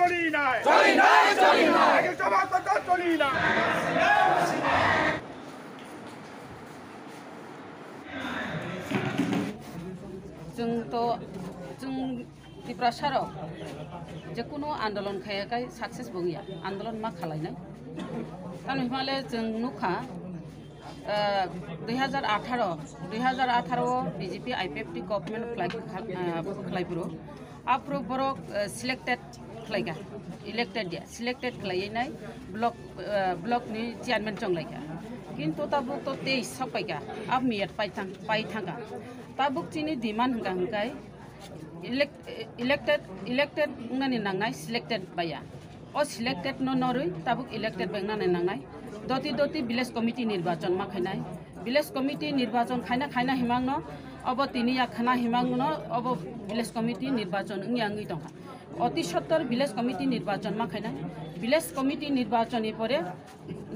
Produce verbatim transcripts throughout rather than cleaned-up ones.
চলি নাই। চলি নাই, চলি নাই। আগে সভা কথা চলি নাই। Chwng to, chwng Tiprasa rok je kuno andolon khaya kai success bo wngya, andolon ma khalai nai. Tamni hwnle chwng nukha, ah, dui hazar atharo, dui hazar atharo o B J P I P F T government khlai, ah, khlai phuru. Aphuru borok, eh, selected khlaikha, elected ya, selected khlaiwi nai block, eh, block ni chairman chonglaikha. Kintu tabuk to tei sok paikha, ab miyat pai thang, pai thangkha. Tabuk chini demand hwnkha hwnkhe elect-, elected, elected wngnani nangnai, selected baiya. O selected no norwi tabuk elected bai wngnani nangnai. Doti doti village committee nirbachon ma khainai. Village committee nirbachon khaina khaina himangno obo tini ya khana himangno obo village committee nirbachon wngya wngwi tongkha. Oti sottor village committee nirbachon ma khainai. Village committee nirbachon ni pore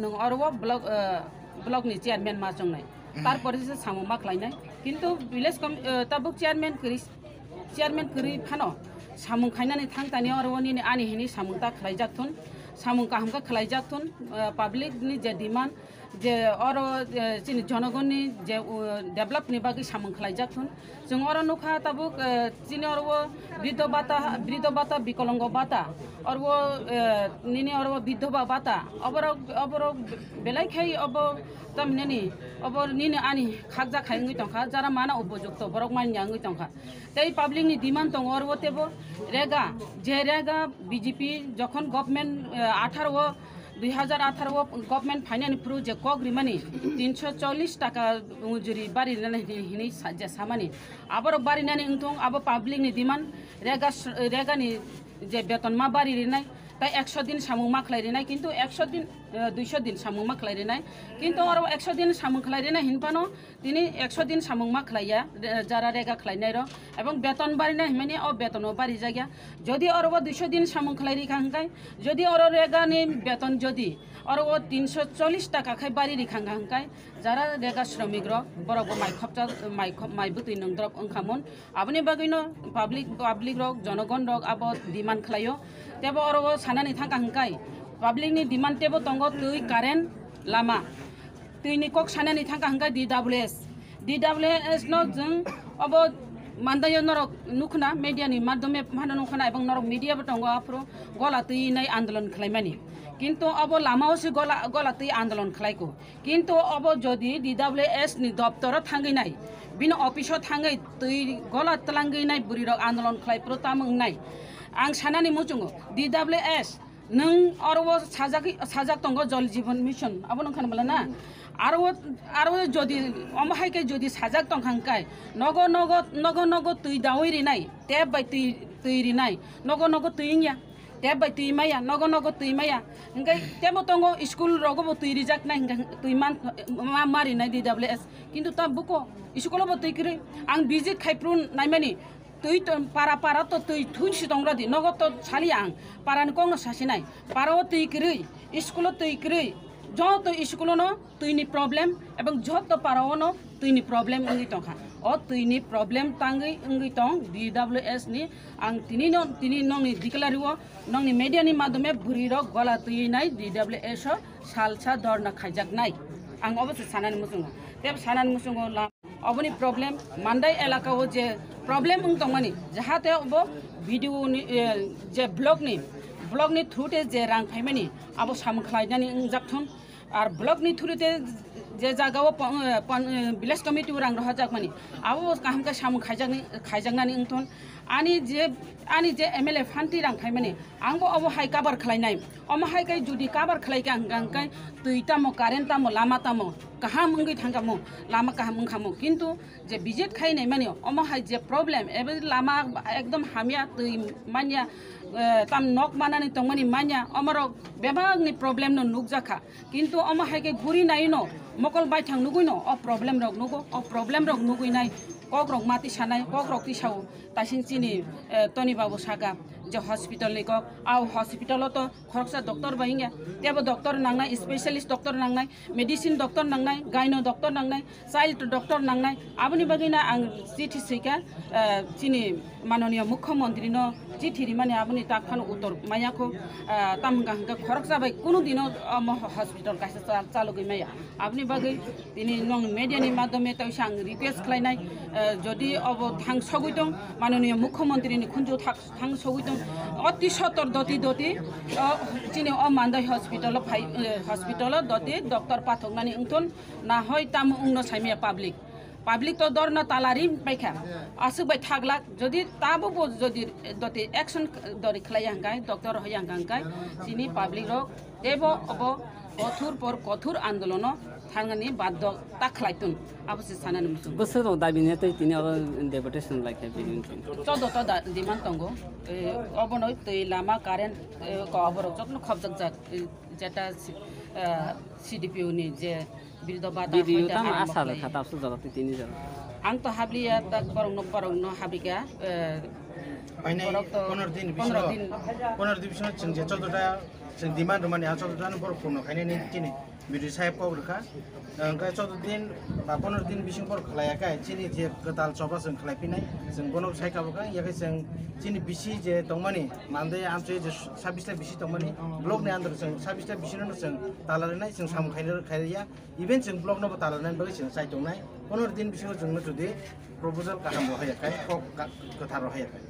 nwng oro o block, eh, block ni chairman ma chongnai. Tarpore se samung ma khlainai. Kintu village com-, eh, tabuk chairman kwrwi, chairman kwrwi phano samung khainani thang tani oro o nini ani hini samung ta khlaijak thun, samung kaham khe khlaijak thun, eh, public ni je demand, je oro, eh, chini jonogonni je, uh, develop ni bagwi samung khlaijak thun. Chwng oro nukha tabuk, eh, chini oro o briddho bata, briddho bata, bikolongo bata, oro o, eh, nini oro o biddhoba bata, oborok, oborok belai khai obo tamhinani obo nini ani khakjak khai wngwi tongkha, jara mana upojukto borok manya wngwi tongkha. Tei public ni demand tongo oro o tebo rega, je rega B J P jokhon government, eh, atharo o, dui hazar atharo o government phainani phuru je kok rimani tinso chollish taka mujuri bari rinani hini, hini sa-, je samani. Aborok barinani wngthong, abo public ni demand, rega s-, rega ni je beton ma bari rinai, tai ekso din samung ma khlai rinai, kintu ekso din, eh, duiso din samung ma khlai rinai. Kintu oro ekso din samung khlai rinai hinphano, tini ekso din samung ma khlaiya, re-, jara rega khlainai rok, ebong beton barinai hinmani o beton o barijakya. Jodi oro o duiso din samung khlai rikha hwnkhe, jodi oro rega ni beton jodi oro o tinso chollish taka khai bari rikha hwnkhe, jara rega sromik rok borok bo mai khopcha, mai khop, mai bwtwi nwng drop wngkha mun. Aboni bagwino public, public rok, jonogon rok abo demand khlaio. Tebo oro o sanani thangkha hwnkhe, public ni demand tebo tongo twi, current, lama. Twi ni kok sanani thangkha hwnkhe D W S. D W S no jwng obo mandaio norok nukhna, media ni madhyome phano nukhna, ebong norok media bo tongo aphuru gola twi nai andolon khlaimani. Kintu obo lama o se gola, gola twi andolon khlaiko. Kintu obo jodi D W S ni doptoro thangwi nai, bini office o thangwi twi gola twlangwi nai bwrwi rok andolon khlai phuru tamo wngnai. Ang sanani muchungo D W S Nwng oro o sajak, sajak tongo Jal Jeevan Mission, abo nung khan bwla na? Aro o, aro o jodi omo hai khe jodi sajak tong kha hwnkhe, nogo, nogo, nogo, nogo twi daui rinai, tap bai twi, twi rinai, nogo, nogo twi wngya, tap bai twi maya, nogo, nogo twi maya. Hwnkhe tebo tongo school rogo bo twi rijak nai, hwnkhe twi man, ma, ma rinai D W S. Kintu ta buko school o bo twi kwrwi. Ang visit khai phuru naimani, twi to, para, para to twi thun si tong rodi, nogo to sali ang, para ni kok no sasi nai, para o twi kwrwi, school o twi kwrwi, joto school o no twi ni problem, ebong joto para o no twi ni problem wngwi tong kha. O twi ni problem tangwi wngwi tong D W S ni, ang tini no, tini nong ni declare o, nong ni media ni madhyome bwrwi rok gola twi nai D W S o salsa dhorna khaijak nai. Ang obo se sanani muchungo, tei sanani muchungo la- Oboni problem, Mandai elaka o je problem wng tongmani, jahate obo B D O ni, eh, je block ni, block ni through te je rang phaimani, abo samung khlainani wngjak thun. Ar block ni through te je jaga o pon-, eh, pon-, eh, village committee o rang rohorjakmani, abo kaham khe samung khaijakni, khaijaknani wng thun. Ani je, ani je M L A phanti rang phaimani, ang bo obo hai cover khlainai. Omo hai khe jodi cover khlai kha hwnkha hwnkhe twi tamo, current tamo, lama tamo kaham wngwi thangkha mo, lama kaham wngkha mo. Kintu je visit khai naimani omo hai je problem, ebe lama ekdom hamya, twi manya, eh, tam nok manani tongmani manya, omorok bebakni problem no nukjakha. Kintu omo hai khe guri naino, mokol baithang nugwino o problem rok nugo, o problem rok nugwinai kok rok mati sanai, kok rok tisao. Taising chini, eh, Tony Babu saka, Je hospital ni kok, au hospital o to khoroksa doctor bai hingya, tebo doctor nangnai, specialist doctor nangnai, medicine doctor nangnai, gyno doctor nangnai, child doctor nangnai. Aboni bagwi na ang chithi swikha, eh, chini manoniya mukhyamantri no chithi rimani aboni tak phano uttor maya kho, eh, tam hwnkha hwnkhe khoroksa bai kunu dino omo hospital kaisa cha-, chalogwi maya. Aboni bagwi tini nwng media ni madhyome tei ang request khlainai, eh, jodi obo thang sogwi tong, manoniya mukhyamantri ni khunju thak-, thang sogwi tong, oti sotor doti doti, o, chini o Mandai hospital o phai, eh, hospital o doti doctor pathoknani wngthun, na hoi tamo wngno saimaya public. Public to dorno talari paikha, aswk bai thaglak, jodi tabo bo jodi doti action dori khlaiya hwnkhe, doctor hoya hwnkhe, chini public rok teibo obo kothur por kothur andolono thangani baddo ta khlai tun, abo se sanani muchung. Bwswk rok dabi ne tei tini oro deputation lai khe bini wngkhe. Chodo to da demand tongo. Eh, obono twi lama current, eh, ko oborok jotno khobjak jak, eh, jeta si-, eh, C D P O ni je birdo bata B D O hoite tamo aram asa bokhlai. Rwkha tapsuk jora twi tini jora. Ang to habliya tak borokno borokno habrika, eh, Painai borok to pondro din pondro bisingo, din. Pondro din bisingo chwng je chodota chwng demand rwmani, ah, chodota no borok purno khainani chini B D O saheb kok rwkha. Hwnkhe chodota din ba pondro din bising borok khlaiya khe chini je kwtal choba chwng khlai phinai, chwng bono sai kabo kha, yakhe chwng chini bisi je tongmani, Mandai amchoi je sabbish ta bisi tongmani, block ni under chwng sabbish ta bisi no chwng tala rwnai, chwng samung khaina khairiya, even chwng block no bo tala rwnani bagwi chwng chai tongnai. Pondro din bisingo chwngno jodi proposal kaham rohorya khe, kok ka-, kwthar rohorya khe.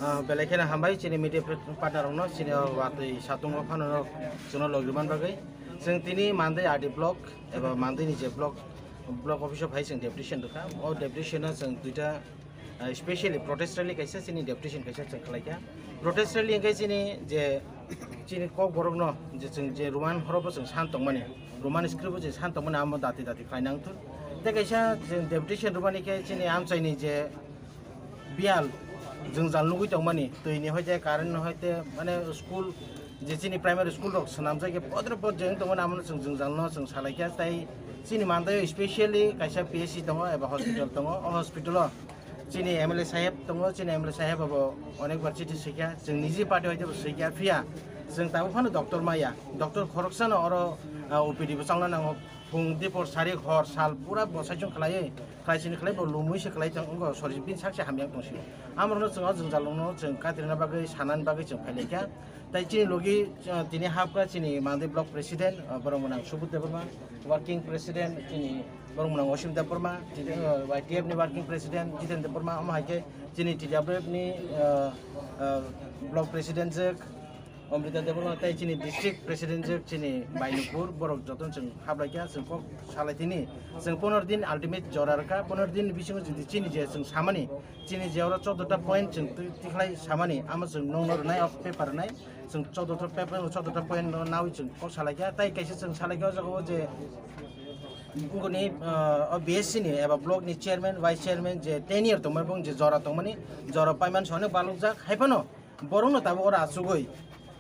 Ah, belai kheno hambai chini media partner rokno, chini o watwi satung o phano rok chwngno logri man bagwi. Chwng tini Mandai R D block eba Mandai ni je block, block office o phai chwng deputation rwkha. O deputation o chwng duita, ah, specially protest rally kaisa chini deputation kaisa chwng khlaikha. Protest rally hwnkhe chini je chini kok borokno je chwng je Roman horobo chwng san tongmani, Roman script o je san tongmani amo dati dati khlaina wngthun. Tei kaisa chwng deputation rwmani khe chini amchaini je biyal jwngjal nugwi tongmani, twi ni hoite, current ni hoite, mane school je chini primary school rok swnamjak ya podre pod je wng tongmani, amono chwng jwngjal no chwng salaikha. Tai chini Mandai o specially kaisa P S C tongo eba hospital tongo, o hospital o chini M L A saheb tongo, chini M L A saheb abo onek bar chithi swikha, chwng niji party hoite bo swikha, phiya chwng tabuk phano doctor maya, doctor khoroksa no oro, ah, O P D bo chongna nango, phung dipor sari hor sal pura bosai chwng khlaiwi. Khlai sini khlai bo lumui se khlai tong wngkha, sori bini sak se hamya tong sio. Amorno chwng o jwngjal rokno chwng katirna bagwi sanani bagwi chwng phailaikha. Tai chini logi, uh, tini hapkha chini Mandai block president, uh, borok mwnang Subudh Debbarma, working president chini borok mwnang Osim Debbarma, tini, uh, Y T F ni working president Jiten Debbarma, omo hai khe chini T W F ni, uh, uh, block president je Amrita Debbarma tei chini district president je chini Bainupur, borok jotono chwng hablai kha, chwng kok salai tini. Chwng pondro din ultimate jora rwkha, pondro din bisingo jodi chini je chwng samani, chini je oro choudo ta point chwng twi-, tikhlai samani, amo chwng nokno rwnai, o paper rwnai, chwng choudo ta paper, choudo ta point no nawi chwng kok salai kha. Tai kaisa chwng salai kha o jaga o je boni, ah, o B S C ni eba block ni chairman, vice chairman je ten year tongmani, bong je jora tongmani, jora paimani se onek balukjak, hai phano borokno tabuk oro achugwi,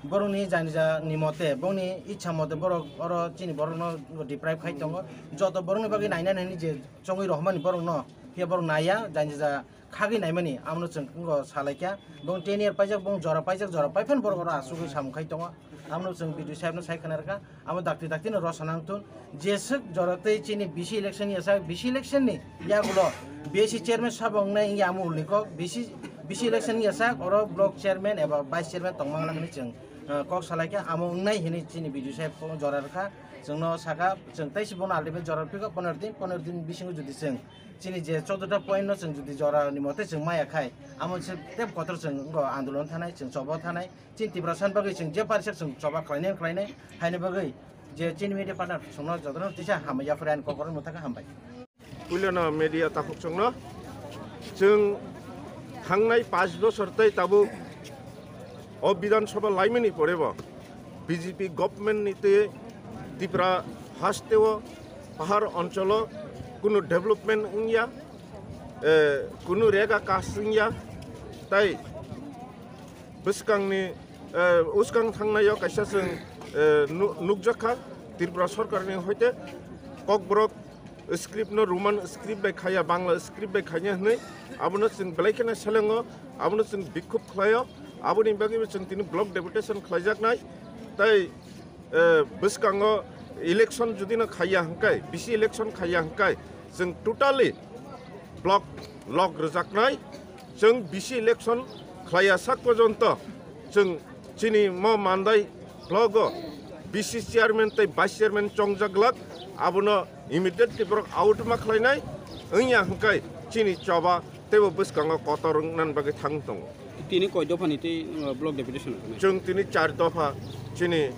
borokni janija ni mote, bongni ichha mote borok oro chini borokno deprive khai tongo. Joto borokni bagwi nainani hwnwi je chongwi rohormani borokno, phiya borok naiya, janija khagwi naimani, amono chwng wngkha salaikha. Bong ten year paijak, bong jora paijak, jora paiphano borok oro achugwi samung khai tongo. Amono chwng B D O sahebno sai khna rwkha. Amo dakti dakti no rw sana wngthun. Jeswk jora tei chini B C election ni sak, B C election ni yagulo B S C chairman sabo wngnai wngya amo ulni kok, B C, B C election ni sak oro block chairman eba vice chairman tongmang nang hinwi chwng, uh, kok salai kha, amo wngnai hinwi chini B D O saheb kok jora rwkha. Chwngno saka, chwng tei se bono ultimate jora rwphikha, pondro din, pondro din bisingo jodi chwng chini je choudo ta point no chwng jodi jora ni mote chwng maya khai, amo se tei kotor chwng wngkha andolon thanai, chwng choba thanai. Chini Tiprasa ni bagwi chwng je parisok chwng choba khlainai, khlainai, haini bagwi je chini media partner chwngno jotono tisa hambai, yaphre ani kokoro mwthangkha, hambai. Puilano media takhuk chwngno, chwng thangnai panch bosor tei tabuk o Bidhan Sabha laimani porebo B J P government ni twi Tripura hasteo pahar oncholo kunu development wngya, eh, kunu rega kas wngya, tai bwskangni, eh, uskang thangnaio kaisa chwng, eh, nu-, nukjakha Tripura sorkarni hoite Kokborok script no Roman script bai khaiya, Bangla script bai khaiya hwnwi abono chwng belai kheno selengo, abono chwng bikhub khlaio. Aboni bagwi bo chwng tini block deputation khlaijaknai. Tai, eh, bwskango election judino khaiya hwnkhe, bisi election khaiya hwnkhe, chwng totally block lock rwjaknai. Chwng bisi election khlaiya sak porjonto chwng chini mo Mandai blogo bisi chairman tei vice chairman chongjaglak, abono immediately borok out ma khlainai, wngya hwnkhe chini choba teibo bwskango kotor wngna bagwi thang tongo. Tini koi dophani tei, uh, block deputation rwkhnai? Chwng tini char dopha chini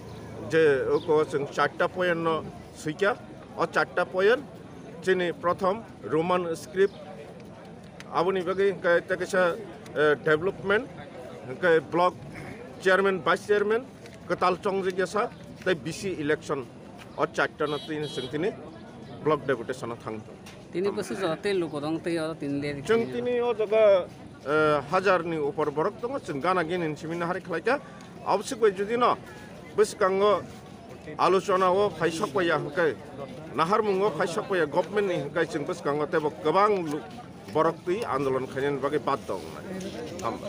je oko chwng charta point no swikha. O charta point chini prothom Roman script, aboni bagwi hwnkhe tei kaisa, eh, development, hwnkhe block chairman, vice chairman kwtal chongjak yasa tei bisi election. O charta no tini chwng tini block deputation o thang. Tini bwswk jora tei luku dong tei oro tini leri chwng tini o jaga, eh, hajar ni upor borok tongo, chwng gana gini simi nahari khlaikha. Aboswk bai judino bwskango alochona o phai sokpaiya hwnkhe, naharmungo phai sokpaiya government ni hwnkhe chwng bwskango teibo kwbang lu-, borok twi andolon khainani bagwi baddo wngnai. Hambai.